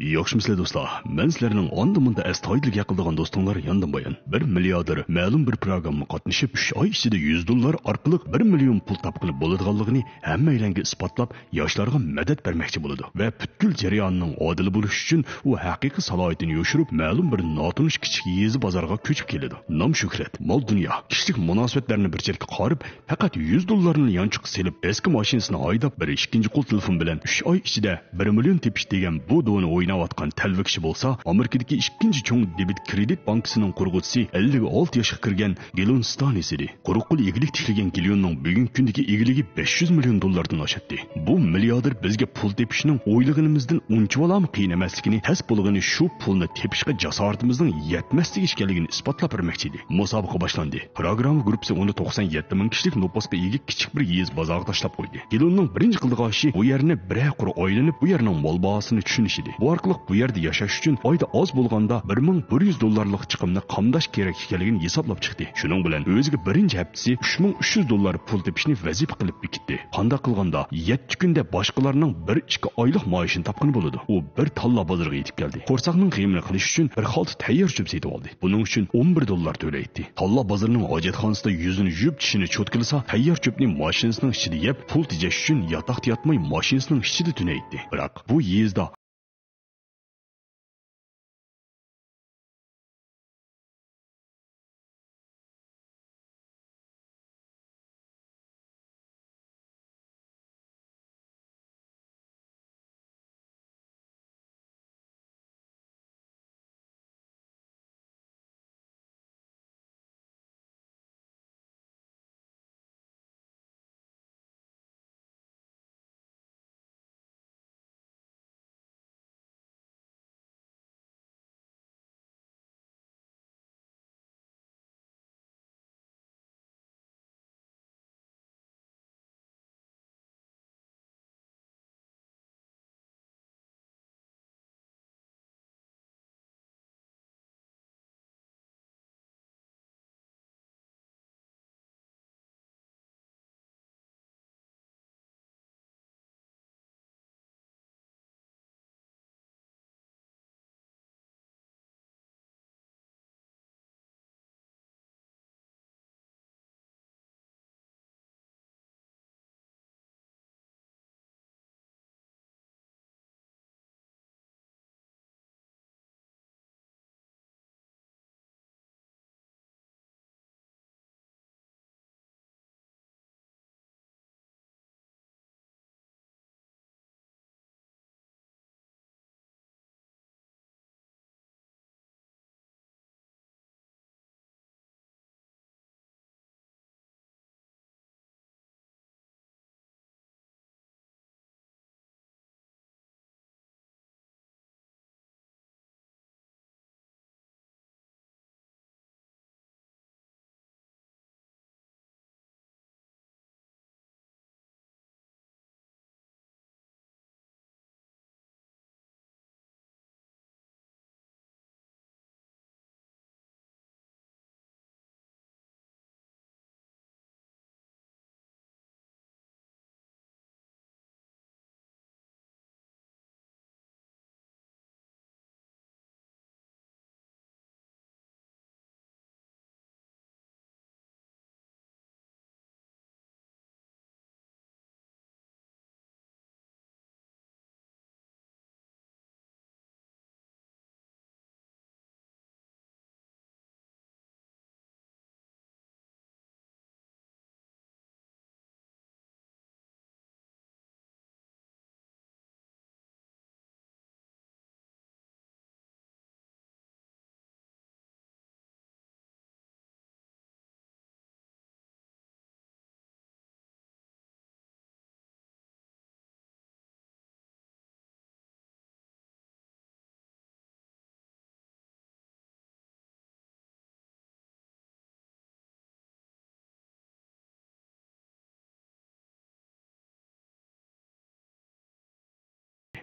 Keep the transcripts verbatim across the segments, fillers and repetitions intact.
ياخشىمۇسىلەر دوستلار؟ مەن سىلەرنىڭ ئاندا-مۇندا ئەستايىدىلگە قىلىدىغان دوستۇڭلار ياندىن بايان. بىر مىلياردېر مەلۇم بىر پروگراممىغا قاتنىشىپ، ئۈچ ئاي ئىچىدە يۈز دوللار ئارقىلىق بىر مىليون پۇل تاپقىلى بولىدىغانلىقىنى ھەممەيلەنگە ئىسپاتلاپ، ياشلارغا مەدەت بەرمەكچى بولىدۇ ۋە پۈتكۈل جەرياننىڭ ئادىل بولۇشى ئۈچۈن ئۇ ھەقىقىي سالاھىيىتىنى يوشۇرۇپ، مەلۇم بىر ناتونۇش كىچىك يېزا بازارغا كۆچۈپ كېلىدۇ. نام-شۆھرەت، مال-دۇنيا، كىشىلىك مۇناسىۋەتلەرنى بىر چەتكە قارىپ، پەقەت يۈز دوللارنى يانچۇققا سېلىپ، ئەسكى ماشىنىسىنى ھايداپ، بىر ئىككىنچى قول تېلېفون بىلەن ئۈچ ئاي ئىچىدە بىر مىليون تېپىش دېگەن بۇ دونى ئويناۋاتقان تەلۋە كىشى بولسا، ئامېرىكىدىكى ئىككىنچى چوڭ دېبىت كرېدىت بانكىسىنىڭ قۇرغۇچىسى، ئەللىك ئالتە ياشقا كىرگەن گىلون ستانىس ئىدى. قۇرۇق قول ئىگىلىك تىكلىگەن گىليوننىڭ بۈگۈنكى كۈندىكى ئىگىلىكى بەش يۈز مىليون دوللاردىن ئاشاتتى. بۇ مىلياردېر بىزگە پۇل تېپىشنىڭ ئويلىغىنىمىزدىن ئۇنچىۋالامۇ قىيىن ئەمەسلىكىنى، تەس بولغىنى شۇ پۇلنى تېپىشقا جاسارىتىمىزنىڭ يەتمەسلىكى ئىكەنلىكىنى ئىسپاتلاپ بەرمەكچى ئىدى. مۇسابىقە باشلاندى. پروگرامما گۇرۇپپىسى ئۇنى توقسان يەتتە مىڭ كىشىلىك نوپۇسقا ئىگە كىچىك بىر يېزا بازارغا تاشلاپ قويدى. گىلوننىڭ بىرىنچى قىلىدىغان ئىشى بۇ يەرنى بىرەر قۇر ئايلىنىپ، بۇ يەرنىڭ مال باھاسىنى چۈشىنىش ئىدى. بۇ ئارقىلىق بۇ يەردە ياشاش ئۈچۈن ئايدا ئاز بولغاندا بىر مىڭ بىر يۈز دوللارلىق چىقىمنى قامداش كېرەك ئىكەنلىكىنى ھېسابلاپ چىقتى. شۇنىڭ بىلەن ئۆزىگە بىرىنچى ھەپتىسى ئۈچ مىڭ ئۈچ يۈز دوللار پۇل تېپىشنى ۋەزىپە قىلىپ بېكىتتى. قانداق قىلغاندا يەتتە كۈندە باشقىلارنىڭ بىر ئىككى ئايلىق مائاشىنى تاپقىلى بولىدۇ؟ ئۇ بىر تاللا بازىرىغا يېتىپ كەلدى. قورساقنىڭ قىيمىنى قىلىش ئۈچۈن بىر خالتا تەييار چۆپ سېتىۋالدى. بۇنىڭ ئۈچۈن ئون بىر دوللار تۆلەيتتى. تاللا بازىرىنىڭ ھاجەتخانىسىدا يۈزىنى يۇيۇپ، چىشىنى چوتكىلىسا، تەييار چۆپنى ماشىنىسىنىڭ ئىچىدە يەپ، پۇل تېجەش ئۈچۈن ياتاقتا ياتماي ماشىنىسىنىڭ ئىچىدە تۈنەيتتى. بىراق بۇ يېزىدا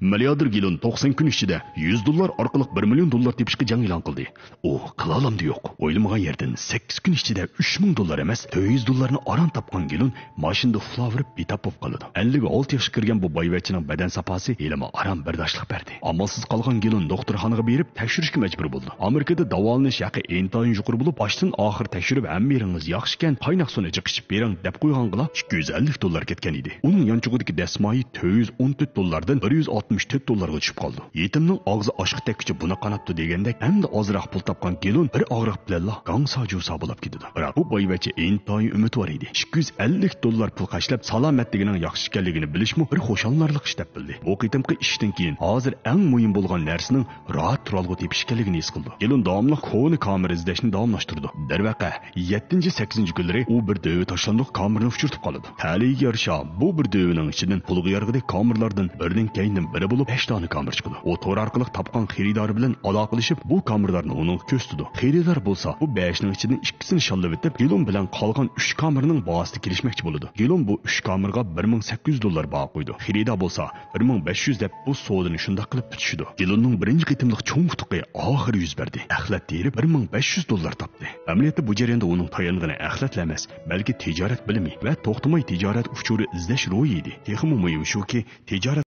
مىلياردېر گېلون توقسان كۈن ئىچىدە يۈز دوللار ئارقىلىق بىر مىليون دوللار تېپىشقا جەڭ ئېلان قىلدى. ئۇ قىلالامدۇ يوق، ئويلىمىغان يەردىن سەككىز كۈن ئىچىدە ئۈچ مىڭ دوللار ئەمەس، تۆت يۈز دوللارنى ئاران تاپقان گېلون ماشىنىدا ئۇخلاۋېرىپ بىتاپ بولۇپ قالىدۇ. ئەللىك ئالتە ياشقا كىرگەن بۇ بايۋەچچىنىڭ بەدەن ساپاسى ھېلىمۇ ئاران بەرداشلىق بەردى. ئامالسىز قالغان گېلون دوختۇرخانىغا بېرىپ تەكشۈرۈشكە مەجبۇر بولىدۇ. ئامېرىكىدا داۋالىنىش ھەققى ئىنتايىن يۇقىرى بولۇپ، باشتىن ئاخىر تەكشۈرۈپ، ھەممە يېرىڭىز ياخشىكەن، قايناق سۇنى جىق ئىچىپ بېرىڭ، دەپ قويغانغىلا ئىككى يۈز ئەللىك دوللار كەتكەن ئىدى. ئۇنىڭ يانچۇقىدىكى دەسمايى تۆت يۈز ئون تۆت دوللاردىن بىر يۈز ئاتمىش تۆت دوللارغا چۈشۈپ قالىدۇ. يېتىمنىڭ ئاغزى ئاشقا تەگكۈچە بۇنى قاناتتى دېگەندەك، ئەمدى ئازراق پۇل تاپقان گېلون بىر ئاغرىق بىلەنلا گاڭسا جۇسا بولاپ كېتىدۇ. بىراق بۇ بايۋەچچە ئىنتايىن ئۈمىدۋار ئىدى. ئىككى يۈز ئەللىك دوللار پۇل خەجلەپ، سالامەتلىكىنىڭ ياخشى ئىكەنلىكىنى بىلىشمۇ بىر خۇشاللىنارلىق ئىش دەپ بىلدى. بۇ قېتىمقى ئىشتىن كېيىن ھازىر ئەڭ مۇھىم بولغان نەرسىنىڭ راھەت تۇرالغۇ تېپىش ئىكەنلىكىنى ھېس قىلىدۇ. گېلون داۋاملىق كونا كامېرا ئىزدەشنى داۋاملاشتۇرىدۇ. دەرۋەقە، يەتتىنچى، سەككىزىنچى كۈنلىرى ئۇ بىر دۆۋە تاشلاندۇق كامېرنى ئۇچرىتىپ قالىدۇ. تەلىيىگە يارىشا، بۇ بىر دۆۋىنىڭ ئىچىدىن پۇلغا يارىغۇدەك كامېرلاردىن بىرىنىڭ كەينىدىن بىرى بولۇپ، بەش دانە كامېر چىقىدۇ. ئۇ تور ئارقىلىق تاپقان خېرىدارى بىلەن ئالاقىلىشىپ، بۇ كامېرلارنى ئۇنىڭغا كۆرسىتىدۇ. خېرىدار بولسا بۇ بەشنىڭ ئىچىدىن ئىككىسىنى شاللىۋېتىپ، گېلون بىلەن قالغان ئۈچ كامېرنىڭ باھاسىنى كېلىشمەكچى بولىدۇ. گېلون بۇ ئۈچ كامېرغا بىر مىڭ سەككىز يۈز دوللار باھا قويىدۇ. خېرىدار بولسا بىر مىڭ بەش يۈز دەپ، بۇ سودىنى شۇنداق قىلىپ پۈتۈشىدۇ. گېلوننىڭ بىرىنچى قېتىملىق چوڭ ئۇتۇقى ئاخىرى يۈز بەردى. ئەخلەت تېرىپ بىر مىڭ بەش يۈز دوللار تاپتى. ئەمەلىيەتتە بۇ جەرياندا ئۇنىڭ تايانغىنى ئەخلەتلا ئەمەس، بەلكى تىجارەت بىلىمى ۋە توختىماي تىجارەت ئۇچۇرى ئىزدەش روھى ئىدى. تېخىمۇ مۇھىمى شۇكى، تىجارەت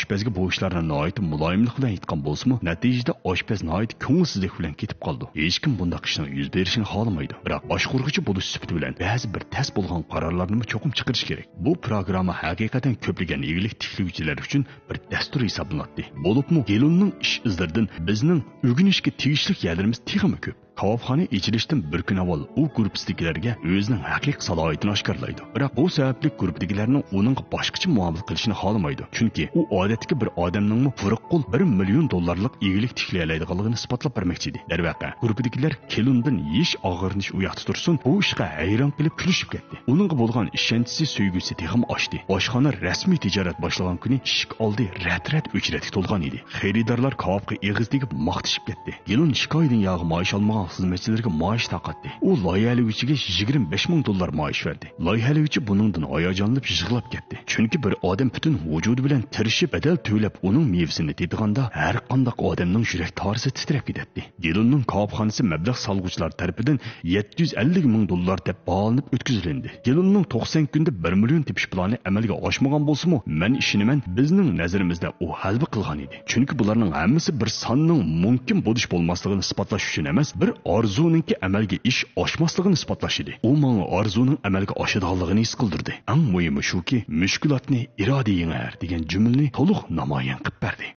ئاشپەزگە بۇ ئىشلارنى ناھايىتى مۇلايىملىق بىلەن ئېيتقان بولسىمۇ، نەتىجىدە ئاشپەز ناھايىتى كۆڭۈلسىزلىك بىلەن كېتىپ قالىدۇ. ھېچكىم بۇنداق ئىشنىڭ يۈز بېرىشىنى خالىمايدۇ. بىراق باشقۇرغۇچى بولۇش سۈپىتى بىلەن بەزى بىر تەس بولغان قارارلارنىمۇ چوقۇم چىقىرىش كېرەك. بۇ پىروگرامما ھەقىقەتەن كۆپلىگەن ئىگىلىك تىكلىگۈچىلەر ئۈچۈن بىر دەستۇر ھېسابلىناتتى. بولۇپمۇ گېلوننىڭ ئىش ئىزلىرىدىن بىزنىڭ ئۆگىنىشكە تېگىشلىك يەرلىرىمىز تېخىمۇ كۆپ. كاۋاپخانا ئېچىلىشتىن بىر كۈن ئاۋۋال ئۇ گۇرۇپپىسىدىكىلەرگە ئۆزىنىڭ ھەقىقىي سالاھىيىتىنى ئاشكارىلايدۇ. بىراق بۇ سەۋەبلىك گۇرۇپپىدىكىلەرنىڭ ئۇنىڭغا باشقىچە مۇئامىلە قىلىشىنى خالىمايدۇ. چۈنكى ئۇ ئادەتتىكى بىر ئادەمنىڭمۇ قۇرۇق قول بىر مىليون دوللارلىق ئىگىلىك تىكلىيەلەيدىغانلىقىنى ئىسپاتلاپ بەرمەكچى ئىدى. دەرۋەقە، گۇرۇپپىدىكىلەر كېلۇندىن ھېچ ئاغرىنىش ئۇ ياقتا تۇرسۇن، بۇ ئىشقا ھەيران قېلىپ كۈلۈشۈپ كەتتى. ئۇنىڭغا بولغان ئىشەنچىسى، سۆيگۈسى تېخىمۇ ئاشتى. ئاشخانا رەسمىي تىجارەت باشلىغان كۈنى ئىشىك ئالدى رەت-رەت ئۆچرەتكە تولغان ئىدى. خېرىدارلار كاۋاپقا ئېغىز تېگىپ ماختىشىپ كەتتى. گېلون ئىككى ئايدىن ياغى مائاش ئالمىغان خىزمەتچىلىرىگە مائاش تارقاتتى. ئۇ لايىھەلىگۈچىگە يىگىرمە بەش مىڭ دوللار مائاش بەردى. لايىھەلىگۈچى بۇنىڭدىن ھاياجانلىنىپ يىغلاپ كەتتى. چۈنكى بىر ئادەم پۈتۈن ۋۇجۇدى بىلەن تىرىشىپ، بەدەل تۆلەپ ئۇنىڭ مېۋىسىنى تېتىغاندا، ھەر قانداق ئادەمنىڭ يۈرەك تارىسى تىترەپ كېتەتتى. گېلوننىڭ كاۋاپخانىسى مەبلەغ سالغۇچىلار تەرىپىدىن يەتتە يۈز ئەللىك مىڭ دوللار دەپ باھالىنىپ ئۆتكۈزۈلۈندى. گېلوننىڭ توقسان كۈندە بىر مىليون تېپىش پىلانى ئەمەلگە ئاشمىغان بولسىمۇ، مەن ئىشىنىمەن، بىزنىڭ نەزىرىمىزدە ئۇ غەلىبە قىلغان ئىدى. چۈنكى بۇلارنىڭ ھەممىسى بىر ساننىڭ مۇمكىن بولۇش بولماسلىقىنى ئىسپاتلاش ئۈچۈن ئەمەس، بىر ئارزۇنىڭكى ئەمەلگە ئېشىش ئاشماسلىقىنى ئىسپاتلاش ئىدى. ئۇ ماڭا ئارزۇنىڭ ئەمەلگە ئاشىدىغانلىقىنى ھېس قىلدۇردى. ئەڭ مۇھىمى شۇكى، مۈشكۈلاتنى ئىرادە يېڭەر دېگەن جۈملىنى تولۇق نامايان قىلىپ بەردى.